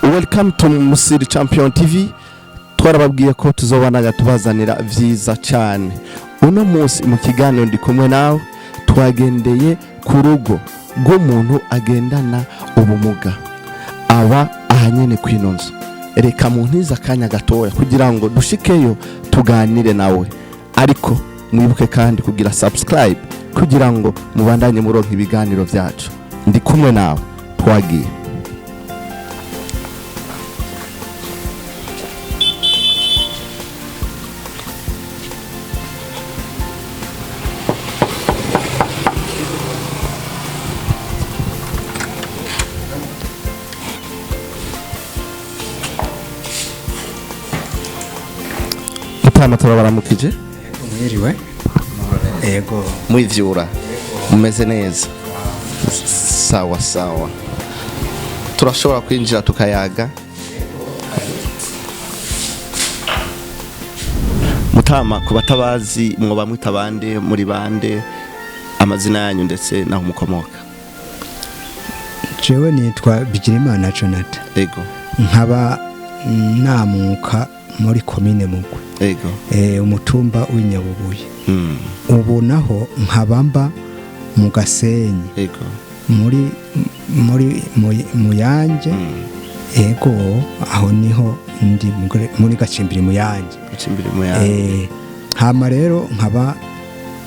Welcome to Musiri Champion TV. Twarababwiye ko tuzobanaga tubazanira vyiza cyane. Uno munsi mu kiganiro ndi kumwe nawe, twagendeye ku rugo rw'umuntu agendana ubumuga, aba ahanyene kwino nzu. Reka mu ntiza akanya gatoya kugira ngo dushikeyo tuganire nawe, ariko mwibuke kandi kugira subscribe kugira ngo mubandanye muronka ibiganiro byacu. Ndi kumwe nawe, twagiye. Mutama, turabaramukije. Mwiriwe. Yego. Mwivyura mumeze neza? Sawa sawa, turashobora kwinjira tukayaga. Mutama, ku batabazi, mwoba mwita bande, muri bande, amazina yanyu ndetse naho mukomoka? Jewe nitwa Bigirimana Jonathan. Nkaba namuka muri komine Mugwe. Umutumba w'Inyabubuye. Ubu naho nkaba mba mu Gasenyi. Muri Muyange. Ego, aho niho ndi muri Gacimbiri Muyange. Gacimbiri Muyange. Hama rero nkaba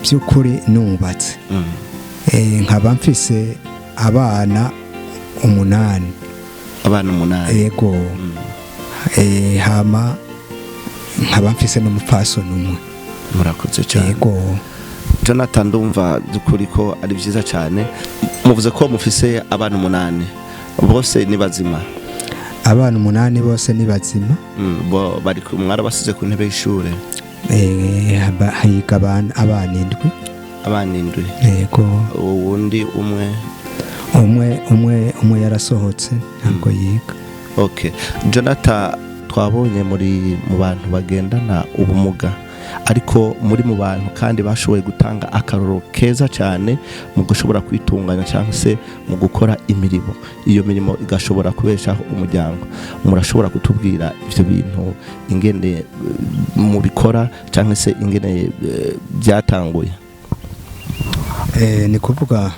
by'ukuri nubatse. Nkaba mfise abana 8. Abana 8. Yego. Hama nkaba mfise n'umupfasoni umwe. Murakoze cyane. Yego. Jonathan, ndumva dukuri ko ari byiza cyane. Muvuze ko mufise abana 8, bose ni bazima? Abana 8 bose ni bazima. Bo bari mwarabasize ku ntebe y'ishure? Higa abana 7. Abana 7. Yego. Uwundi umwe? Umwe yarasohotse, ntabwo yiga. Okay, Jonathan, twabonye muri mu bantu bagendana ubumuga, ariko muri mu bantu kandi bashoboye gutanga akaroro keza cyane mu gushobora kwitunganya cyangwa se mu gukora imirimo, iyo mirimo igashobora kubeshaho umuryango. Murashobora kutubwira ibyo bintu ingene mubikora cyangwa se ingene byatanguye? Ni kuvuga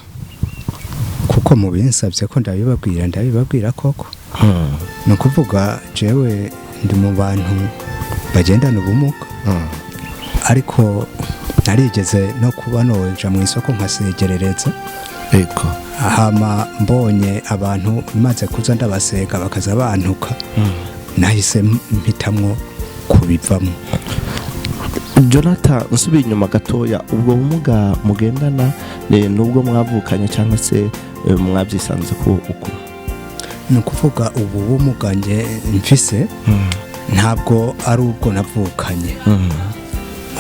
kuko mubinsabye ko ndabibabwira, ndabibabwira koko. Ni ukuvuga jewe ndi mu bantu bagendana ubumuga, ariko narigeze no kuba noja mu isoko nkasegerereza. Hama mbonye abantu maze kuza ndabasega bakaza bantuka, nahise mpitamwo kubivamo. Jonathan, nsubiye inyuma gatoya, ubwo bumuga mugendana nubwo mwavukanye cyangwa se mwabyisanze ko uko? Ni ukuvuga ubu bumuga nge mfise ntabwo ari ubwo navukanye.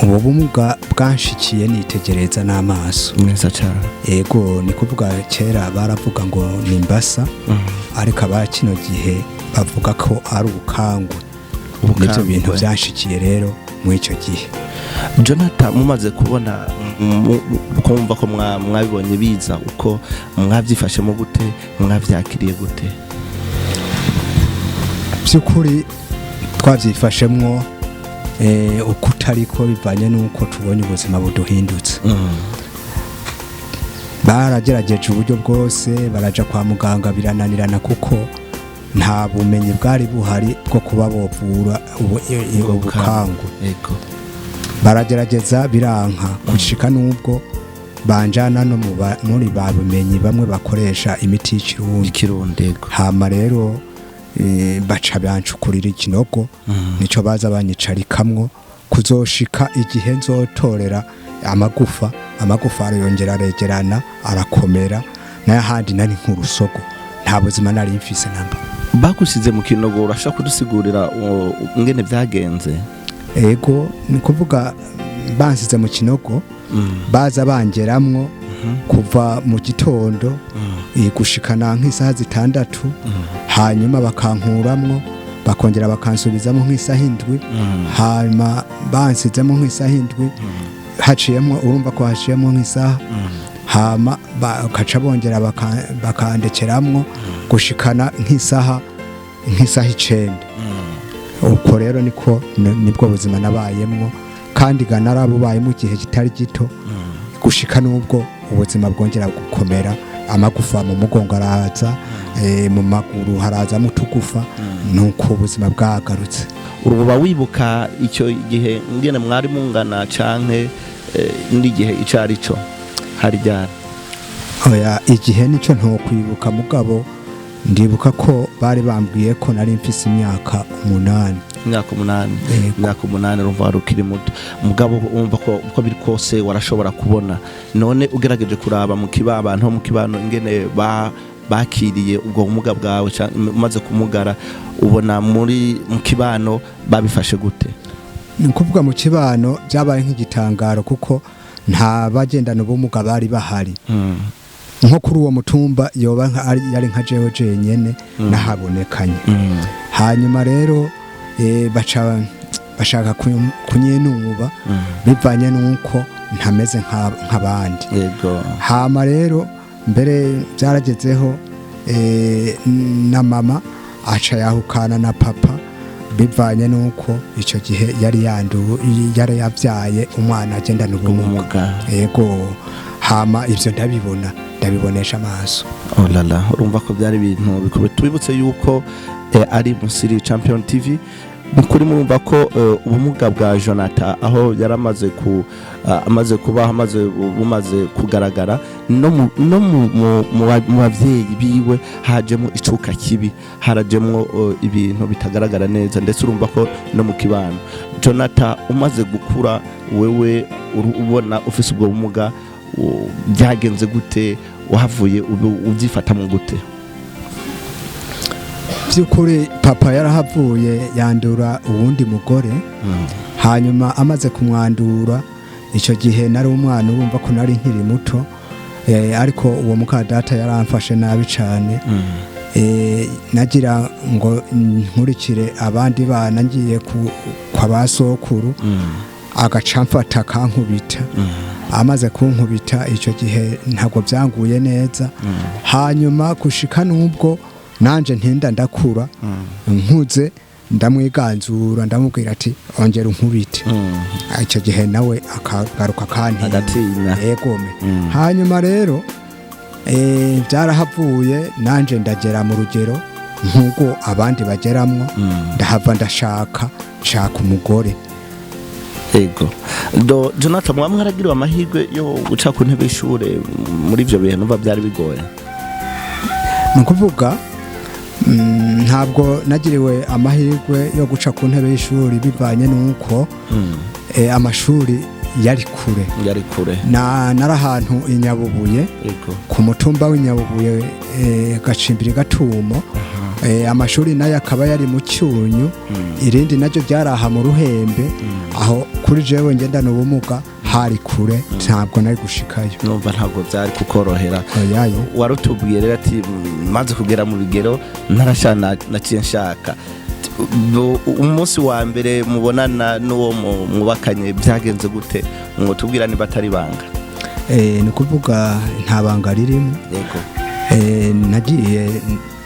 Ubu bumuga bwanshikiye nitegereza n'amaso. Neza cyane. Ego, ni kuvuga kera baravuga ngo ni mbasa, ariko aba kino gihe bavuga ko ari ubukangwe. Nibyo bintu byanshikiye rero muri icyo gihe. Jonathan, mumaze kubona kumva ko mwabibonye biza, uko mwabyifashemo gute, mwabyakiriye gute? By'ukuri twabyifashemwo uko utariko, bivanye n'uko tubonye ubuzima buduhindutse. Baragerageje uburyo bwose, baraja kwa muganga birananirana, kuko nta bumenyi bwari buhari bwo kuba bovura ubukangwe. Baragerageza biranka, gushika n'ubwo banjana no muri ba bumenyi bamwe bakoresha imiti y'ikirundi. Ikirundi, yego. Hama rero baca bancukurira ikinogo, nico baza banyicarikamwo kuzoshika igihe nzotorera amagufa. Amagufa arayongera aregerana arakomera, n'ahandi nari nk'urusogo, nta buzima nari mfise namba. Bagusize mu kinogo, urashobora kudusigurira ingene byagenze? Ego, ni kuvuga bansize mu kinogo, baza bangeramwo kuva mu gitondo gushikana nk'isaha 6, hanyuma bakankuramwo bakongera bakansubizamo nk'isaha 7. Hanyuma bansizemo nk'isaha 7, haciyemo, urumva ko haciyemo nk'isaha, hama bakaca bongera bakandekeramwo gushikana nk'isaha nk'isaha 9. Uko rero niko nibwo buzima nabayemwo, kandi ga narabubayemo igihe kitari gito, gushika n'ubwo ubuzima bwongera gukomera, amagufa mu mugongo araza, mu maguru harazamo utugufa, nuko ubuzima bwagarutse. Uba wibuka icyo gihe ngene mwari mungana canke n'igihe ico ari cyo hari ryari? Oya, igihe nicyo ntokwibuka, mugabo ndibuka ko bari bambwiye ko nari mfise imyaka 8. Imyaka 8? Yego. Imyaka 8, urumva wari ukiri muto, mugabo wumva ko uko biri kose warashobora kubona. None ugerageje kuraba mu kibano, abantu bo mu kibano ingene bakiriye ubwo bumuga bwawe umaze kumugara, ubona muri mu kibano babifashe gute? Ni ukuvuga mu kibano byabaye nk'igitangaro, kuko nta bagendana ubumuga bari bahari. Nko kuri uwo mutumba yoba yari nka jewe jenyene nahabonekanye. Hanyuma rero baca bashaka kunyinuba bivanye n'uko ntameze nk'abandi. Hama rero mbere byaragezeho na mama aca yahukana na papa, bivanye n'uko icyo gihe yari yandu yari yabyaye umwana agendana ubumuga. Ubumuga. Yego, hama ibyo ndabibona, ndabibonesha amaso. Oh la la, urumva ko byari ibintu bikomeye. Tubibutse yuko ari Musiri Champion TV. Kuri murumva ko ubumuga bwa Jonathan aho yaramaze ku amaze kuba amaze bumaze kugaragara no mu bavyeyi biwe, hajemo icuka kibi, harajemo ibintu bitagaragara neza, ndetse urumva ko no mu kibano. Jonathan, umaze gukura wewe ubona ufise ubwo bumuga, byagenze gute? Wahavuye ubyifatamo gute? By'ukuri papa yarahavuye yandura uwundi mugore. Hanyuma amaze kumwandura, icyo gihe nari umwana, urumva ko nari nkiri muto, ariko uwo mukadata yaramfashe nabi cyane. Nagira ngo nkurikire abandi bana ngiye kwa ba sokuru, agaca mfata akankubita. Amaze kunkubita, icyo gihe ntabwo byanguye neza. Hanyuma gushika n'ubwo nanje ntinda ndakura, nkuze ndamwiganzura, ndamubwira ati: "Ongera unkubite." Icyo gihe nawe akagaruka akantinya. Agatinya. Yegome. Hanyuma rero byarahavuye nanje ndagera mu rugero nk'ubwo abandi bageramwo, ndahava ndashaka, nshaka umugore. Ego do Jonathan, mwaba mwaragiriwe amahirwe yo guca ku ntebe y'ishure muri ivyo bihe? Numva byari bigoye. Ni ukuvuga ntabwo nagiriwe amahirwe yo guca ku ntebe y'ishuri, bivanye n'uko amashuri yari kure. Yari kure. Na nari ahantu i Nyabubuye, ku mutumba w'Inyabubuye, Gacimbiri Gatumo. Amashuri nayo akaba yari mu Cyunyu, irindi naryo ryari aha mu Ruhembe. Aho kuri jewe ngendana ubumuga hari kure, ntabwo nari gushikayo. Numva ntabwo byari kukorohera. Oyaye. Warutubwiye rero ati: "Maze kugera mu bigero ntarashana, naciye nshaka." Umunsi wa mbere mubonana n'uwo mwubakanye byagenze gute? Ngo tubwira niba atari banga. Ni ukuvuga nta banga ririmo. Nagiye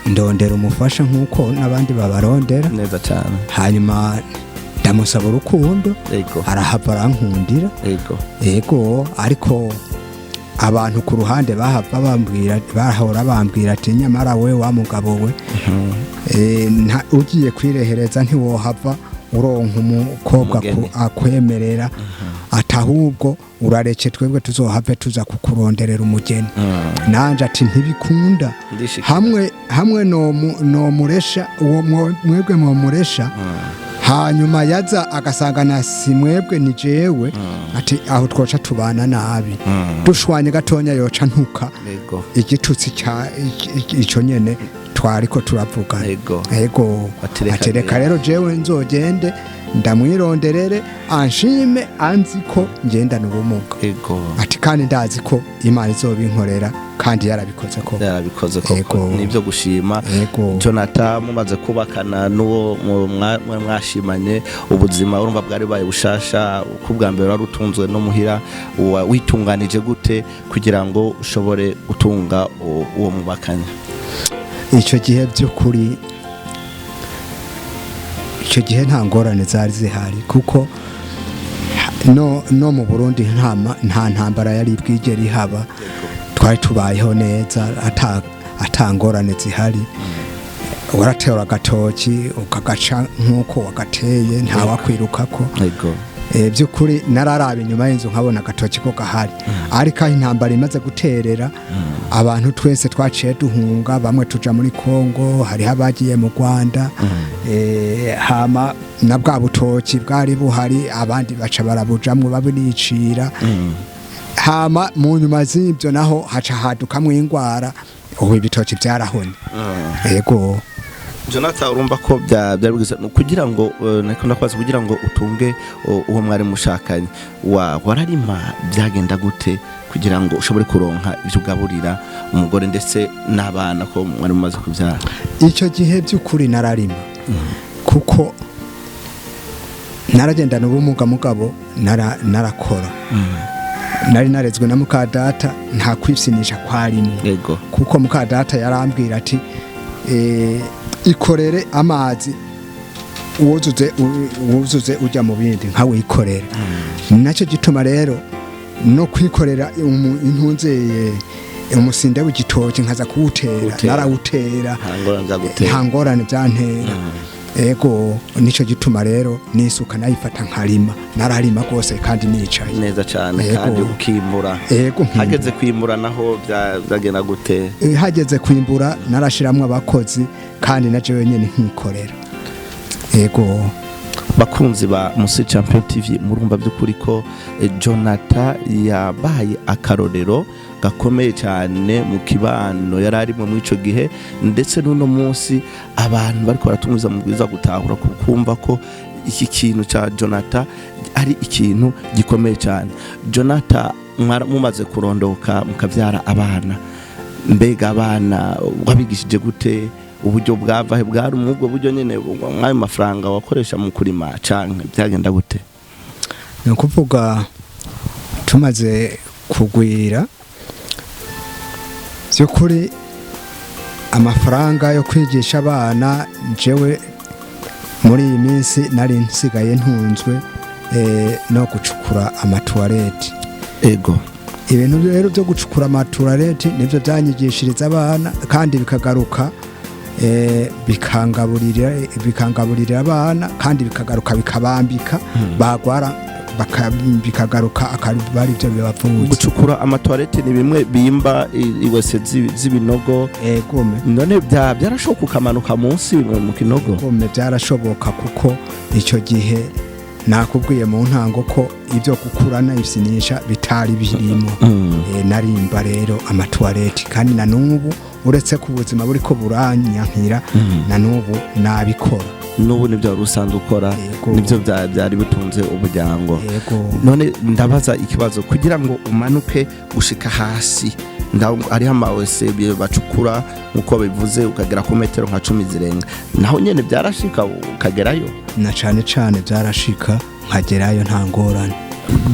ndondera umufasha nk'uko n'abandi babarondera. Neza cyane. Hanyuma ndamusaba urukundo. Arahava arankundira. Yego, ariko abantu ku ruhande bahava bambwira, bahora bambwira ati: "Nyamara we wa mugabo we, ugiye kwirehereza ntiwohava uronka umukobwa Umugeni. akwemerera, ati ahubwo urareke twebwe tuzohave tuza kukuronderera umugeni." Nanje ati: "Ntibikunda." Ndishikira. Hamwe hamwe no muresha uwo mwebwe mwomuresha, hanyuma yaza agasanga na si mwebwe ni jewe, ati aho twoca tubana nabi, dushwanye gatonya yoca ntuka igitutsi cya ico nyene twariko turavugana. Ego. Ati reka Ati reka rero. rero jewe nzogende ndamwironderere anshime anzi ko ngendana ubumuga. Ati kandi ndazi ko Imana izobinkorera, kandi yarabikoze koko. Yarabikoze koko. Nibyo gushima. Jonathan, mumaze kubakana n'uwo mwashimanye, ubuzima urumva bwari bubaye bushasha, uko ubwa mbere wari utunzwe no muhira, witunganije gute kugira ngo ushobore gutunga uwo mubakanye? Icyo gihe by'ukuri Icyo gihe nta ngorane zari zihari, kuko no mu Burundi nta ntambara yari bwigere ihaba. Twari tubayeho neza, ata ngorane zihari. Waratera agatoki ukagaca nk'uko wagateye, ntawakwirukako. By'ukuri nararaba inyuma y'inzu nkabona agatoki ko gahari. Ariko aho intambara imaze guterera, abantu twese twaciye duhunga, bamwe tuja muri Kongo, hariho abagiye mu Rwanda. Hama na bwa butoki bwari buhari, abandi baca barabujamwo babunicira. Hama mu nyuma z'ibyo naho haca hadukamwo ingwara, ubu ibitoki byarahonye. Yego. Jonathan, urumva ko byari bwiza kugira ngo nako ndakwaza kugira ngo utunge uwo mwari mushakanye, wararima, byagenda gute kugira ngo ushobore kuronka ibyo ugaburira umugore ndetse n'abana ko mwari mumaze kubyara? Icyo gihe by'ukuri nararima, kuko naragendana ubumuga, mugabo narakora. Nari narezwe na mukadata, nta kwifyinisha kwarimwe. Kuko mukadata yarambwira ati: "Ikorere amazi wuzuze ujya mu bindi nkawikorera." Nacyo gituma rero no kwikorera intunzeye umusinde w'igitoki nkaza kuwutera. Kuwutera. Narawutera. Nta ngorane byagutera. Nta ngorane byantera. Ego, nicyo gituma rero n'isuka nayifata nkarima. Nararima rwose kandi nicaye. Neza cyane. Yego. Kandi ukimbura. Ego, nkimbura. Hageze kwimbura naho byagenda gute? Hageze kwimbura narashiramwo abakozi, kandi na jewe nyene nkikorera. Ego. Bakunzi ba Musi Champion TV, murumva by'ukuri ko Jonathan yabaye akarorero gakomeye cyane mu kibano yari arimo muri ico gihe, ndetse n'uno munsi abantu bariko baratumiza mu bwiza gutahura kumva ko iki kintu ca Jonathan ari ikintu gikomeye cyane. Jonathan, mumaze kurondoka mukavyara abana, mbega abana wabigishije gute? Uburyo bwava he? Bwari muri ubwo buryo nyene mw'ayo mafaranga wakoresha mu kurima, canke byagenda gute? Ni ukuvuga tumaze kugwira, by'ukuri amafaranga yo kwigisha abana, jewe muri iyi minsi nari nsigaye ntunzwe no gucukura amatuwareti. Ibintu rero byo gucukura amatuwareti nibyo byanyigishiriza abana, kandi bikagaruka bikangaburira abana, kandi bikagaruka bikabambika, bagwara bikagaruka akaba ari byo bibavuza. Gucukura amatoilette ni bimwe bimba iwese z'ibinogo? Egome. None byarashoboka ukamanuka munsi mu kinogo? Egome, byarashoboka, kuko icyo gihe nakubwiye mu ntango ko ibyo gukurana ibisinisha bitari birimo. Narimba rero amatuwareti, kandi na n'ubu, uretse ko ubuzima buriko buranyankira, na n'ubu nabikora. N'ubu nibyo wari usanzwe ukora? Yego. Nibyo byari bitunze umuryango? Yego. None ndabaza ikibazo: kugira ngo umanuke gushika hasi, hariho amawese bacukura nk'uko bivuze, ukagera ku metero nka 10 zirenga, naho nyene byarashika ukagerayo? Na cane cane byarashika nkagerayo, nta ngorane.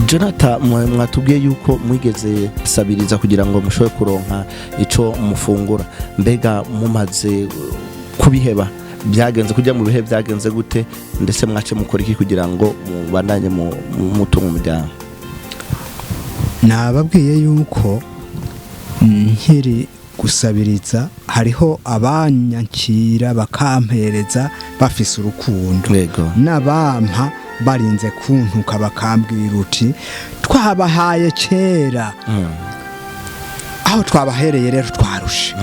Jonathan, mwatubwiye yuko mwigeze sabiriza kugira ngo mushobore kuronka ico mufungura. Mbega mumaze kubiheba byagenze kujya mu bihe byagenze gute, ndetse mwace mukora iki kugira ngo mubandanye mutunga umuryango? Nababwiye yuko nkiri gusabiriza hariho abanyakira bakampereza bafise urukundo, n'abampa barinze kuntuka, bakambwira uti: "Twabahaye kera, aho twabahereye rero twarushe.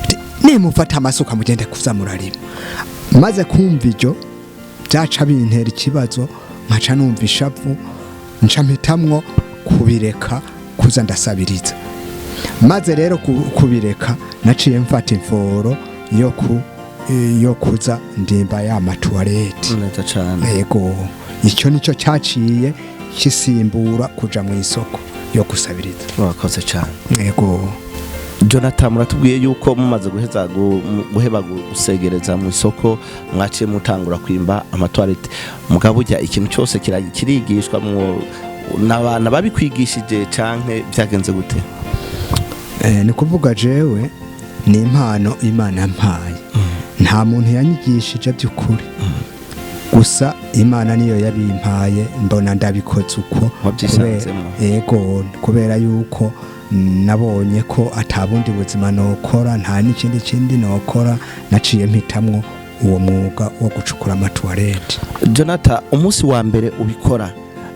Ati, nimufata amasuka mugende kuza murarima." Maze kumva iryo, byaca bintera ikibazo, nkaca numva ishavu, nca mpitamwo kubireka kuza ndasabiriza. Maze rero kubireka, naciye mfata imforo yo kuza ndimba ya matuwareti. Neza cane. Yego, icyo nicyo cyaciye kisimbura kuja mu isoko yo gusabiriza. Murakoze cane. Yego. Jonathan, muratubwiye yuko mumaze guheza guheba gusegereza mu isoko, mwaciye mutangura kwimba amatoilette. Mugabo burya ikintu cyose kirigishwa, mu n'abana babikwigishije canke byagenze gute? Ni kuvuga jewe ni impano Imana yampaye, nta muntu yanyigishije by'ukuri. Gusa Imana niyo yabimpaye, mbona ndabikoze uko. Wabyisanzemo. Yego, kubera yuko nabonye ko atabundi buzima nokora, nta n'ikindi kindi nokora, naciye mpitamwo uwo mwuga wo gucukura amatuwarete. Jonathan, umunsi wa mbere ubikora,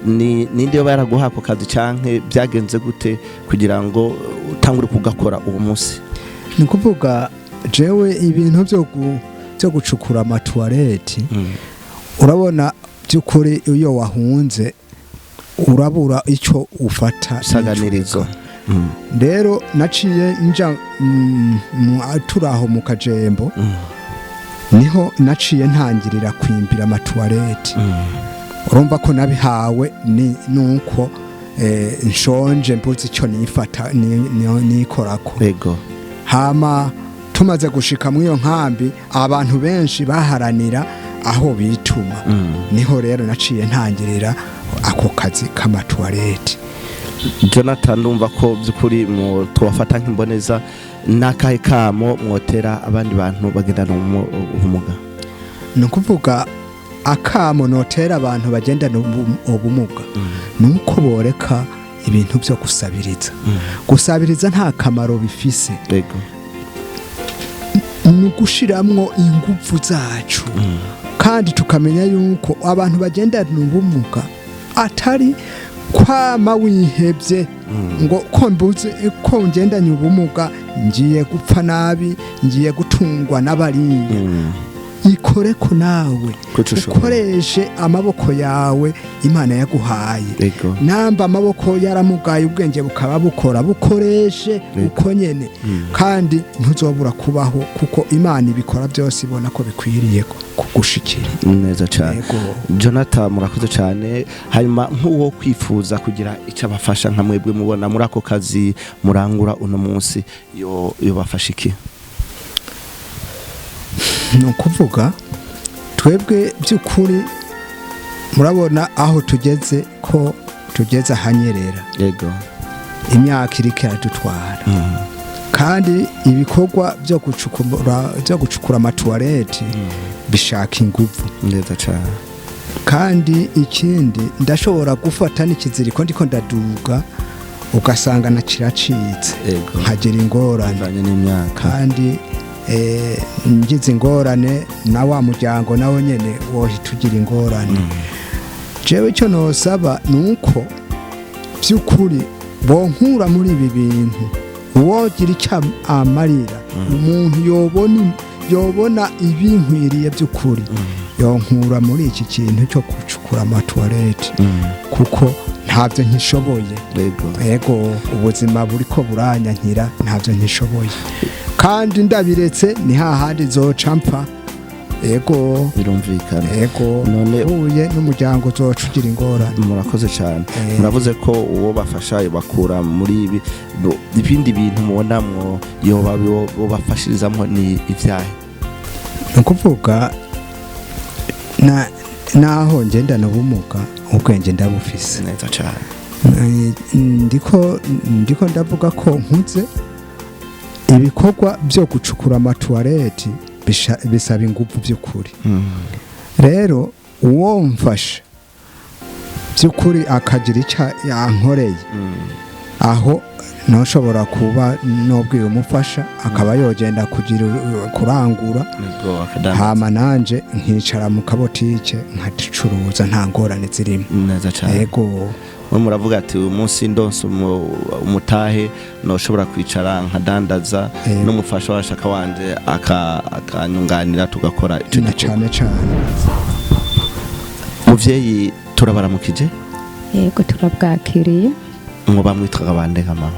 ni ninde yoba yaraguha ako kazi, canke byagenze gute kugira ngo utangure kugakora uwo munsi? Ni ukuvuga jewe ibintu byo gucukura amatuwarete, urabona by'ukuri iyo wahunze urabura icyo ufata. Isaganirizo. Rero naciye nja turaho mu Kajembo, niho naciye ntangirira kwimbira amatuwarete. Urumva ko nabihawe ni nuko nshonje, mbuze icyo nifata nikorako. Hama tumaze gushika muri iyo nkambi, abantu benshi baharanira aho bituma. Niho rero naciye ntangirira ako kazi k'amatuwarete. Jonathan, ndumva ko by'ukuri tubafata nk'imboneza. N'akahe kamo mwotera abandi bantu bagendana ubumuga? Ni ukuvuga akamo notera abantu bagendana ubumuga ni uko boreka ibintu byo gusabiriza. Gusabiriza nta kamaro bifise. Ni ugushiramwo ingufu zacu, kandi tukamenya yuko abantu bagendana ubumuga atari kwama wihebye ngo ko mbuze, ko ngendanye ubumuga, ngiye gupfa nabi, ngiye gutungwa n'abariya. Ikore ko nawe Kuco ushoboye. ukoreshe amaboko yawe Imana yaguhaye. Namba amaboko yaramugaye, ubwenge bukaba bukora, bukoreshe uko nyene, kandi ntuzobura kubaho, kuko Imana ibikora byose ibona ko bikwiriye kugushikira. Neza cyane. Yego. Jonathan, murakoze cyane. Hanyuma nk'uwo kwifuza kugira icyo abafasha, nka mwebwe mubona muri ako kazi murangura uno munsi, yo yobafasha iki? Ni ukuvuga twebwe by'ukuri murabona aho tugeze, ko tugeze ahanyerera. Imyaka iriko iradutwara, kandi ibikorwa byo gucukura amatuwareti bishaka inguvu. Neza cyane. Kandi ikindi, ndashobora gufata n'ikiziriko ndiko ndaduga, ugasanga na kiracitse, nkagira ingorane. Bivanye n'imyaka. Kandi ngize ingorane, na wa muryango nawo nyene wohita ugira ingorane. Jewe icyo nosaba ni uko by'ukuri bonkura muri ibi bintu. Uwogira icyo amarira, umuntu yobona ibinkwiriye by'ukuri, yonkura muri iki kintu cyo gucukura amatuwarete, kuko ntabyo nkishoboye. Ego, ubuzima buriko buranyankira, ntabyo nkishoboye, kandi ndabiretse ni hahandi zoca mpfa. Ego. Birumvikana. Ego. Uhuye n'umuryango uzoca ugira ingorane. Murakoze cyane. Muravuze ko uwo bafasha bakura muri ibi, ibindi bintu mubona mwo yoba bafashirizamo ni ibyahe? Ni ukuvuga naho ngendana ubumuga, ubwenge ndabufise. Neza cyane. Ndiko ndavuga ko nkuze, ibikorwa byo gucukura amatuwareti bisaba ingufu by'ukuri. Rero uwo mfasha by'ukuri akagira icyo yankoreye, aho ntushobora kuba nobwira umufasha akaba yogenda kugira kurangura, Nibwo akadandaza. hama nanje nkicara mu kabotike nkacuruza, nta ngorane zirimo. Neza cyane. Yego. Mwe muravuga ati uyu munsi ndonse umutahe, noshobora kwicara nkadandaza, n'umufasha washaka wanje akanyunganira tugakora ico Na gikorwa. cane cane. Muvyeyi, turabaramukije. Yego, turabwakiriye. Mwoba mwitwaga bande nka mama?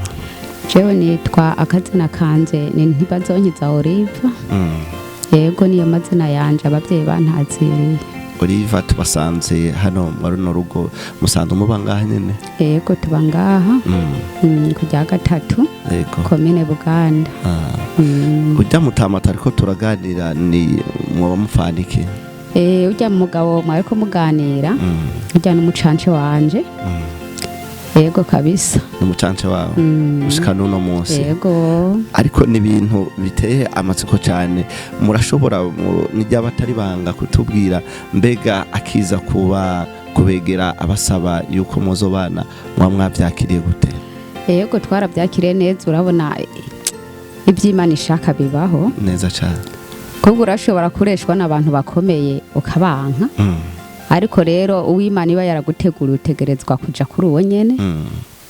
Jewe nitwa, akazina kanje ni Ntibazonkiza Olive. Yego, niyo mazina yanje abavyeyi bantaziriye. Oliva, tubasanze hano muri runo rugo, musanzwe muba ngaha nyene? Yego, tuba ngaha ku rya gatatu, komine Buganda. Urya mutama tariko turaganira ni mwoba mupfana iki? Urya mugabo mwariko muganira, urya n'umucance wanje. Yego kabisa. Ni umucance wawe gushika n'uno munsi? Yego. Ariko ni ibintu biteye amatsiko cyane. Murashobora n'iryaba atari banga kutubwira, mbega akiza kuba kubegera abasaba yuko muzobana, muba mwabyakiriye gute? Yego, twarabyakiriye neza. Urabona, iby'Imana ishaka bibaho. Neza cyane. Kuko urashobora kureshwa n'abantu bakomeye ukabanka, ariko rero uw'Imana iba yaraguteguriye utegerezwa kuja kuri uwo nyene.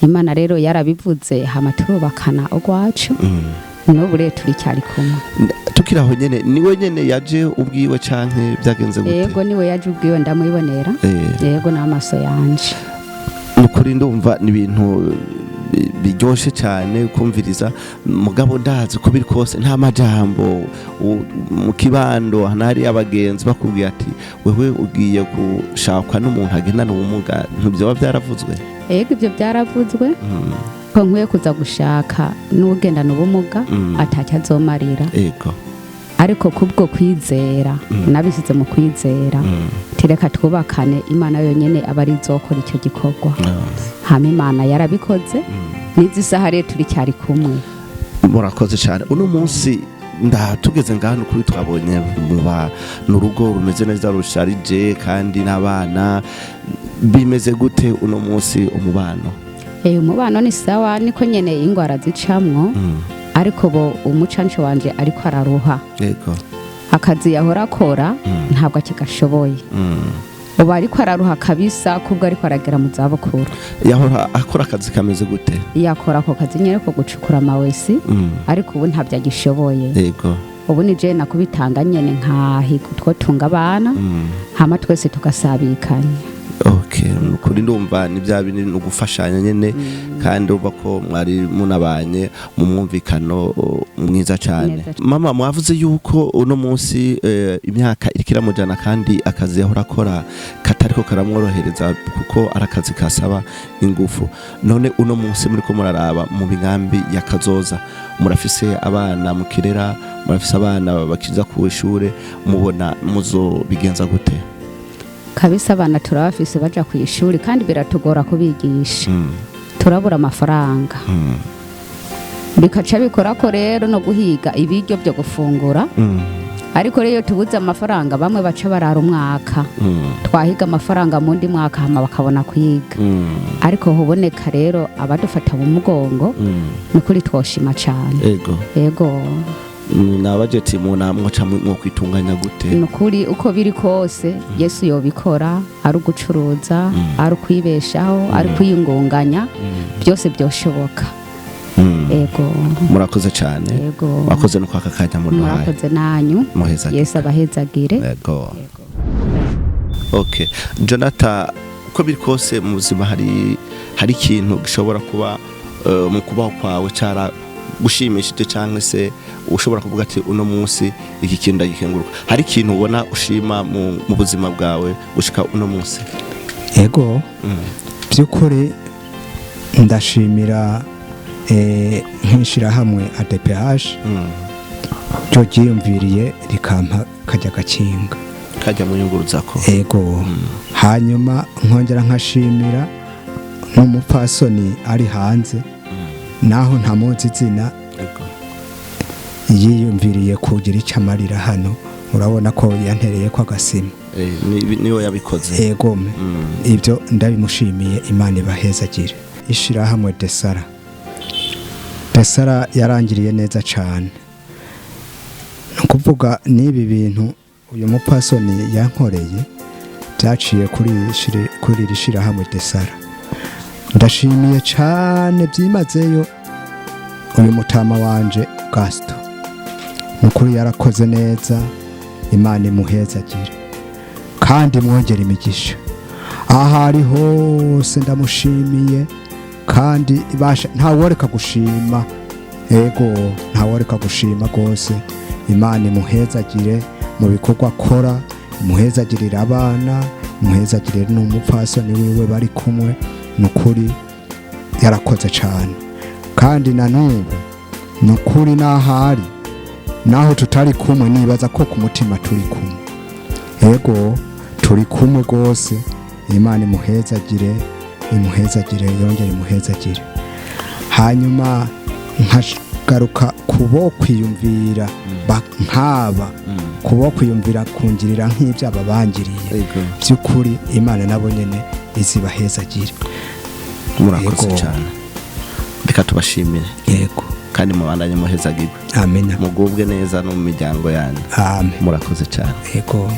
Imana rero yarabivuze, hama turubakana urwacu. N'ubu rero turicyari kumwe. Tukiri aho nyene, niwe nyene yaje ubwiwe canke byagenze gute? Yego, niwe yaje ubwiwe, ndamwibonera. Yego, n'amaso yanje. Nukuri ndumva ni ibintu biryoshe cyane kumviriza, mugabo ndazi ko biri kose nta majambo mu kibando hari abagenzi bakubwiye ati wewe ugiye gushakwa n'umuntu agendana ubumuga, ntibyoba byaravuzwe? Yego, ibyo byaravuzwe, ko nkwiye kuza gushaka n'ugendana ubumuga atacyo azomarira. Ariko kubwo kwizera, nabisize mu kwizera, tireka twubakane, Imana yonyine aba ari izokora icyo gikorwa. Hama Imana yarabikoze, n'izi saha rero turicyari kumwe. Murakoze cyane. Uno munsi ndatugeze ngaha, nukuri twabonye muba n'urugo rumeze neza, rusharije, kandi n'abana. Bimeze gute uno munsi umubano? Umubano ni sawa, niko nyene ingwara zicamwo, ariko bo umucanco wanje ariko araruha. Akazi yahora akora ntabwo akigashoboye. Ubu ariko araruha kabisa, kubwo ariko aragera mu zabukuru. Yahora akora akazi kameze gute? Yakora ako kazi nyene ko gucukura amawesi, ariko ubu ntabyo agishoboye. Ubu ni je nakubitanga nyene, nkahiga utwo tunga abana, hama twese tugasabikanya. Okay, nukuri ndumva ni bya bindi, ni ugufashanya nyene, kandi urumva ko mwari munabanye mu mwumvikano mwiza cyane. Neza. Mama, mwavuze yuko uno munsi imyaka iriko iramujana, kandi akazi yahora akora katariko karamworohereza kuko ari akazi kasaba ingufu. None uno munsi muriko muraraba mu migambi ya kazoza, murafise abana mukirera, murafise abana bakiza ku ishure, mubona muzobigenza gute? Kabisa, abana turabafise baja ku ishuri, kandi biratugora kubigisha. Turabura amafaranga, bikaca bikora ko rero no guhiga ibiryo byo gufungura. Ariko rero iyo tubuze amafaranga, bamwe baca barara umwaka. Twahiga amafaranga mu ndi mwaka, hama bakabona kwiga. Ariko huboneka rero abadufata mu mugongo, ni ukuri twoshima cyane. Yego. Na bajeti muna mwoca mwo kwitunganya gute? Ni ukuri, uko biri kose Yesu yobikora, ari ugucuruza, ari ukwibeshaho, ari kwiyungunganya, byose byoshoboka. Yego. Murakoze cyane. Yego. Murakoze no kwaka kanya muduhaye. Murakoze nanyu. Muheza. Yesu abahezagire. Yego. Okay, Jonathan, uko biri kose mu buzima hari ikintu gishobora kuba mu kubaho kwawe cara gushimishije, cyangwa se ushobora kuvuga ati uno munsi iki kintu ndagikenguruka. Hari ikintu ubona ushima mu buzima bwawe gushika uno munsi? Ego. By'ukuri ndashimira nk'ishirahamwe ADPH ryo ryiyumviriye rikampa kajya gakinga. Kajya mu nyunguruzako. Ego. Hanyuma nkongera nkashimira n'umupfasoni ari hanze, naho ntamuzi izina, yiyumviriye kugira icyo amarira hano. Urabona ko yantereye ko agasima. Niwe yabikoze. Ego, ibyo ndabimushimiye, Imana ibahezagire. Ishirahamwe Desara, Desara yarangiriye neza cyane. Ni ukuvuga n'ibi bintu uyu mupfasoni yankoreye byaciye kuri iri shirahamwe Desara. Ndashimiye cyane byimazeyo uyu mutama wanje Gaston, ni ukuri yarakoze neza. Imana imuhezagire kandi mwongere imigisha aho ari hose. Ndamushimiye kandi ibasha, ntaworeka gushima. Ego, ntaworeka gushima rwose. Imana imuhezagire mu bikorwa akora, imuhezagirire abana, imuhezagirire n'umupfasoni wiwe bari kumwe. Ni ukuri yarakoze cyane, kandi na n'ubu ni ukuri n'ahari, naho tutari kumwe, nibaza ko ku mutima turi kumwe. Ego, turi kumwe rwose. Imana imuhezagire. Imuhezagire, yongere imuhezagire. Hanyuma nkagaruka kubo kwiyumvira nk'aba, kubo kwiyumvira kungirira nk'ibyo aba bangiriye. By'ukuri Imana nabo nyene izibahezagire. Murakoze Yego. cyane, reka tubashimire. Yego. Kandi mubandanye muhezagirwe. Amena. Mugubwe neza no mu miryango yanyu. Amen. Murakoze cyane. Yego.